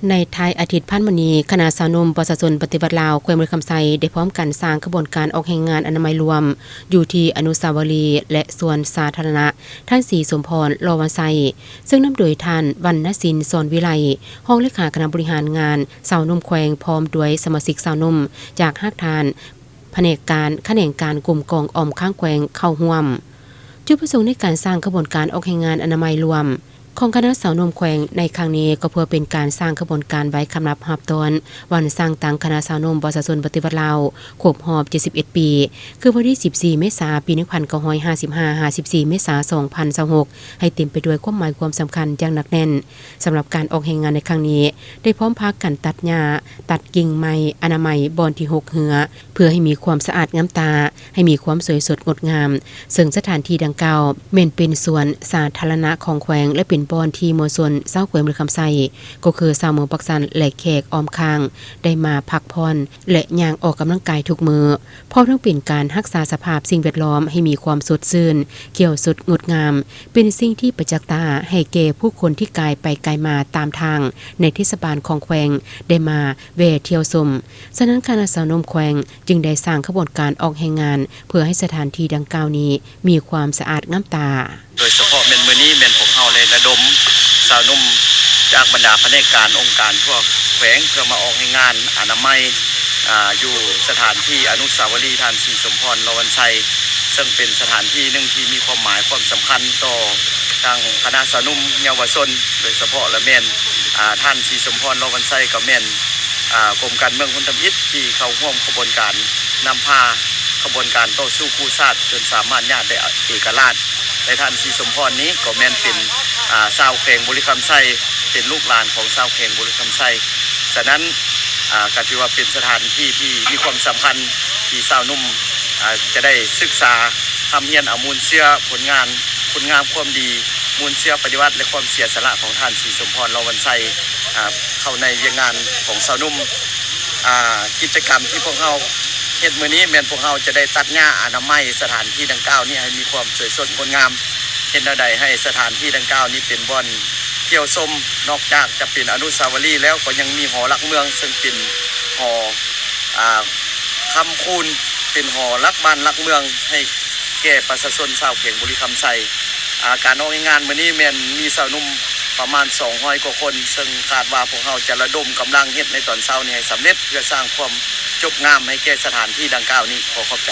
ໃນທ້າຍອາທິດຜ່ານມານີ້, ຄະນະຊາວໜຸ່ມປະຊາຊົນປະຕິວັດລາວ ແຂວງບໍລິຄຳໄຊ ໄດ້ພ້ອມກັນສ້າງຂະບວນການອອກແຮງງານອະນາໄມລວມ ຢູ່ທີ່ອະນຸສາວະລີ ແລະ ສວນສາທາລະນະ ທ່ານ ສີສົມພອນ ຫຼໍວັນໄຊ, ເຊິ່ງນຳໂດຍທ່ານ ວັນນະສິນ ສອນວິໄລ, ຮອງເລຂາຄະນະບໍລິຫານງານຊາວໜຸ່ມແຂວງ, ພ້ອມດ້ວຍສະມາຊິກຊາວໜຸ່ມຈາກຮາກຖານພະແນກການ, ຂະແໜງການ, ກົມກອງອອມຄ້າງແຂວງເຂົ້າຮ່ວມ. ຈຸດປະສົງໃນການສ້າງຂະບວນການອອກແຮງງານອະນາໄມລວມ ຂອງຄະນະຊາວໜຸ່ມແຂວງໃນຄັ້ງນີ້ ກໍເພື່ອເປັນການສ້າງຂະບວນການໄວ້ຄຳນັບຮັບຕ້ອນວັນສ້າງຕັ້ງຄະນະຊາວໜຸ່ມປະຊາຊົນປະຕິວັດລາວ ຄົບຮອບເຈັດສິບເອັດປີ ຄືວັນທີສິບສີ່ເມສາ ປີໜຶ່ງພັນເກົ້າຮ້ອຍຫ້າສິບຫ້າ ຫາ ສິບສີ່ເມສາ ສອງພັນຊາວຫົກ ໃຫ້ເຕັມໄປດ້ວຍຄວາມໝາຍຄວາມສຳຄັນຢ່າງໜັກແໜ້ນ. ສຳລັບການອອກແຮງງານໃນຄັ້ງນີ້ ໄດ້ພ້ອມພາກັນຕັດຫຍ້າ, ຕັດກິ່ງໄມ້ອະນາໄມບ່ອນທີ່ຮົກເຮື້ອ ເພື່ອໃຫ້ມີຄວາມສະອາດງາມຕາ, ໃຫ້ມີຄວາມສວຍສົດງົດງາມ, ເຊິ່ງສະຖານທີ່ດັ່ງກ່າວແມ່ນເປັນສວນສາທາລະນະຂອງແຂວງ ແລະ ເປັນບ່ອນທີ່ມວນຊົນຊາວແຂວງບໍລິຄຳໄຊ ກໍຄືຊາວເມືອງປາກຊັນ ແລະ ແຂກອ້ອມຂ້າງ ໄດ້ມາພັກຜ່ອນ ແລະ ຍ່າງອອກກຳລັງກາຍທຸກມື້, ພ້ອມທັງເປັນການຮັກສາສະພາບສິ່ງແວດລ້ອມໃຫ້ມີຄວາມສົດຊື່ນ, ຂຽວສົດງົດງາມ, ເປັນສິ່ງທີ່ປະຈັກຕາໃຫ້ແກ່ຜູ້ຄົນທີ່ກາຍໄປກາຍມາຕາມທາງໃນເທດສະບານຂອງແຂວງ ໄດ້ມາແວ່ທ່ຽວຊົມ. ສະນັ້ນ ຄະນະຊາວໜຸ່ມແຂວງຈຶ່ງໄດ້ສ້າງຂະບວນການອອກແຮງງານ ເພື່ອໃຫ້ສະຖານທີ່ດັ່ງກ່າວນີ້ມີຄວາມສະອາດງາມຕາ. ໂດຍສະເພາະແມ່ນມື້ນີ້ແມ່ນພວກເຮົາໄດ້ລະດົມຊາວໜຸ່ມຈາກບັນດາພະແນກການອົງການທົ່ວແຂວງ ເພື່ອມາອອກແຮງງານອະນາໄມ ອາ ຢູ່ສະຖານທີ່ອະນຸສາວະລີທ່ານ ສີສົມພອນ ຫຼໍວັນໄຊ, ເຊິ່ງເປັນສະຖານທີ່ໜຶ່ງທີ່ມີຄວາມໝາຍຄວາມສຳຄັນຕໍ່ທາງຄະນະຊາວໜຸ່ມເຍົາວະຊົນ, ໂດຍສະເພາະລະແມ່ນ ອາ ທ່ານ ສີສົມພອນ ຫຼໍວັນໄຊ ກໍແມ່ນ ອາ ກົມການເມືອງຮຸນທຳອິດ ທີ່ເຂົ້າຮ່ວມຂະບວນການນຳພາຂະບວນການຕໍ່ສູ້ກູ້ຊາດ ຈົນສາມາດຍາດໄດ້ເອກະລາດ. ແລະ ທ່ານ ສີສົມພອນ ນີ້ກໍແມ່ນເປັນ ອາ ຊາວແຂວງບໍລິຄຳໄຊ, ເປັນລູກຫຼານຂອງຊາວແຂວງບໍລິຄຳໄຊ. ສະນັ້ນ ອາ ກໍຖືວ່າເປັນສະຖານທີ່ທີ່ມີຄວາມສຳຄັນ ທີ່ຊາວໜຸ່ມ ອາ ຈະໄດ້ສຶກສາຮ່ຳຮຽນເອົາມູນເຊື້ອຜົນງານ ຄຸນງາມຄວາມດີ, ມູນເຊື້ອປະຕິວັດ ແລະ ຄວາມເສຍສະຫຼະຂອງທ່ານ ສີສົມພອນ ຫຼໍວັນໄຊ ອາ ເຂົ້າໃນວຽກງານຂອງຊາວໜຸ່ມ. ອາ ກິດຈະກຳທີ່ພວກເຮົາເຮັດມື້ນີ້ ແມ່ນພວກເຮົາຈະໄດ້ຕັດຫຍ້າອະນາໄມສະຖານທີ່ດັ່ງກ່າວນີ້ໃຫ້ມີຄວາມສວຍສົດງົດງາມ, ເຮັດແນວໃດໃຫ້ສະຖານທີ່ດັ່ງກ່າວນີ້ເປັນບ່ອນທ່ຽວຊົມ, ນອກຈາກຈະເປັນອະນຸສາວະລີແລ້ວ ກໍຍັງມີຫໍຫຼັກເມືອງ ເຊິ່ງເປັນຫໍ ອາ ຄຳຄູນ, ເປັນຫໍຫຼັກບ້ານຫຼັກເມືອງໃຫ້ແກ່ປະຊາຊົນຊາວແຂວງບໍລິຄຳໄຊ. ອາ ການອອກແຮງງານມື້ນີ້ແມ່ນມີຊາວໜຸ່ມປະມານສອງຮ້ອຍກວ່າຄົນ, ເຊິ່ງຄາດວ່າພວກເຮົາຈະລະດົມກຳລັງເຮັດໃນຕອນເຊົ້ານີ້ໃຫ້ສຳເລັດ ເພື່ອສ້າງຄວາມຈົບງາມໃຫ້ແກ່ສະຖານທີ່ດັ່ງກ່າວນີ້. ຂໍຂອບໃຈ.